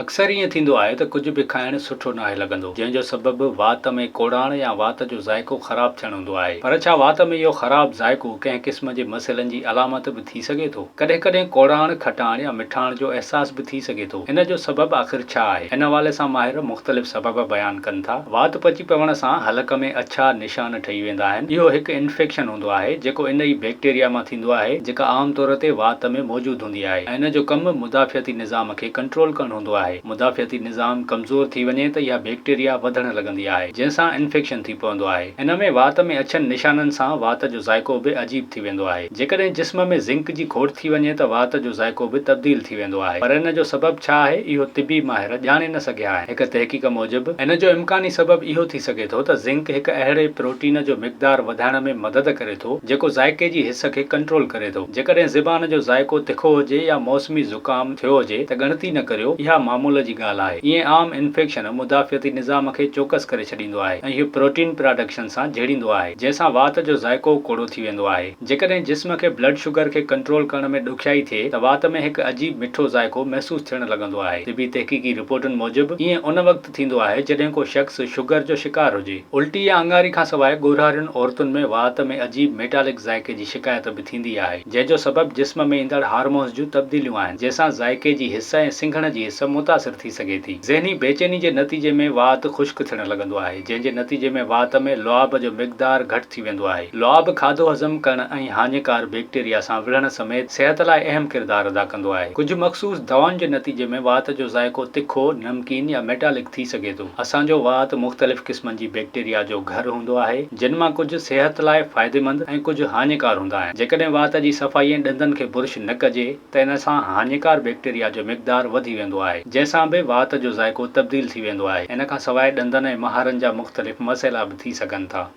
اڪثر ائين ٿيندو آهي ته ڪجهه به کائڻ سٺو ناهي لڳندو، جنهن جو سبب وات ۾ ڪوڙاڻ يا وات جو ذائقو خراب ٿيڻ هوندو آهي. پر ڇا وات ۾ اهو خراب ذائقو ڪنهن قسم جي مسئلن جي علامت به ٿي سگهي ٿو؟ ڪڏهن ڪڏهن ڪوڙاڻ، کٽاڻ يا مٺاڻ جو احساس به ٿي سگهي ٿو. ان جو سبب آخر ڇا آهي؟ ان حوالي سان ماهر مختلف سبب بيان ڪن ٿا. وات پچي پوڻ سان حلق ۾ اڇا نشان ٺهي ويندا آهن. اهو هڪ انفيڪشن هوندو آهي، جيڪو ان ئي بيڪٽيريا مان ٿيندو آهي، جيڪا عام طور تي وات ۾ موجود هوندي آهي ۽ ان جو ڪم مدافعتي نظام کي ڪنٽرول ڪرڻ هوندو آهي. مدافعتي نظام ڪمزور ٿي وڃي ته اها بيڪٽيريا وڌڻ لڳندي آهي، جنهن سان انفيڪشن ٿي پوندو آهي. ان ۾ وات ۾ اڇن نشانن سان وات جو ذائقو به عجيب ٿي ويندو آهي. جيڪڏهن جسم ۾ زنڪ جي کوٽ ٿي وڃي ته وات جو ذائقو به تبديل ٿي ويندو آهي. پر ان جو سبب ڇا آهي، اهو طبي ماهر ڄاڻي نه سگهيا آهن. هڪ تحقيق موجب، ان جو امڪاني سبب اهو ٿي سگهي ٿو ته زنڪ هڪ اهڙي پروٽين جو مقدار وڌائڻ ۾ مدد ڪري ٿو، جيڪو ذائقي جي حس کي ڪنٽرول ڪري ٿو. جيڪڏهن زبان جو ذائقو تکو هجي يا موسمي زڪام ٿيو هجي ته ڳڻتي نه ڪريو، اها معمول جي ڳالهه آهي. ائين عام انفيڪشن مدافعتي نظام کي چوڪس ڪري ڇڏيندو آهي ۽ اهو پروٽين پراڊڪشن سان جهيڙيندو آهي، جنهن سان وات جو ذائقو ڪوڙو ٿي ويندو آهي. جيڪڏهن جسم کي بلڊ شگر کي ڪنٽرول ڪرڻ ۾ ڏکيائي ٿئي ته وات ۾ هڪ عجيب مٺو ذائقو محسوس ٿيڻ لڳندو آهي. طبي تحقيقي رپورٽن موجب ائين ان وقت ٿيندو آهي جڏهن ڪو شخص شگر جو شڪار هجي. الٽي يا اڱاري کان سواء ڳورهارين عورتن ۾ وات ۾ عجيب ميٽالڪ ذائقي جي شڪايت به ٿيندي آهي، جنهن جو سبب جسم ۾ ايندڙ هارمونز جون تبديليون آهن، جنهن سان ذائقي جي حس ۽ سنگهڻ جي حس متاثر ٿي سگهي ٿي. ذهني بيچيني جي نتيجي ۾ وات خشڪ ٿيڻ لڳندو آهي، جنهن جي نتيجي ۾ وات ۾ لعاب جو مقدار گهٽ ٿي ويندو آهي. لعاب کاڌو هضم ڪرڻ ۽ هاڃيڪار بيڪٽيريا سان وڙهڻ سميت صحت لاء اهم ڪردار ادا ڪندو آهي. ڪجهه مخصوص دوائن جي نتيجي ۾ وات جو ذائقو تکو، نمڪين يا ميٽالڪ ٿي سگهي ٿو. اسان جو وات مختلف قسمن جي بيڪٽيريا جو گهر هوندو آهي، جن مان ڪجهه صحت لاء فائديمند ۽ ڪجهه هاڃيڪار هوندا آهن. جيڪڏهن وات جي صفائي ۽ ڏندن کي برش نه ڪجي ته ان سان هاڃيڪار بيڪٽيريا جو مقدار وڌي ويندو آهي، جنهن سان به وات جو ذائقو تبديل ٿي ويندو آهي. ان کان سواء ڏندن ۽ مهارن جا مختلف مسئلا به ٿي سگهن ٿا.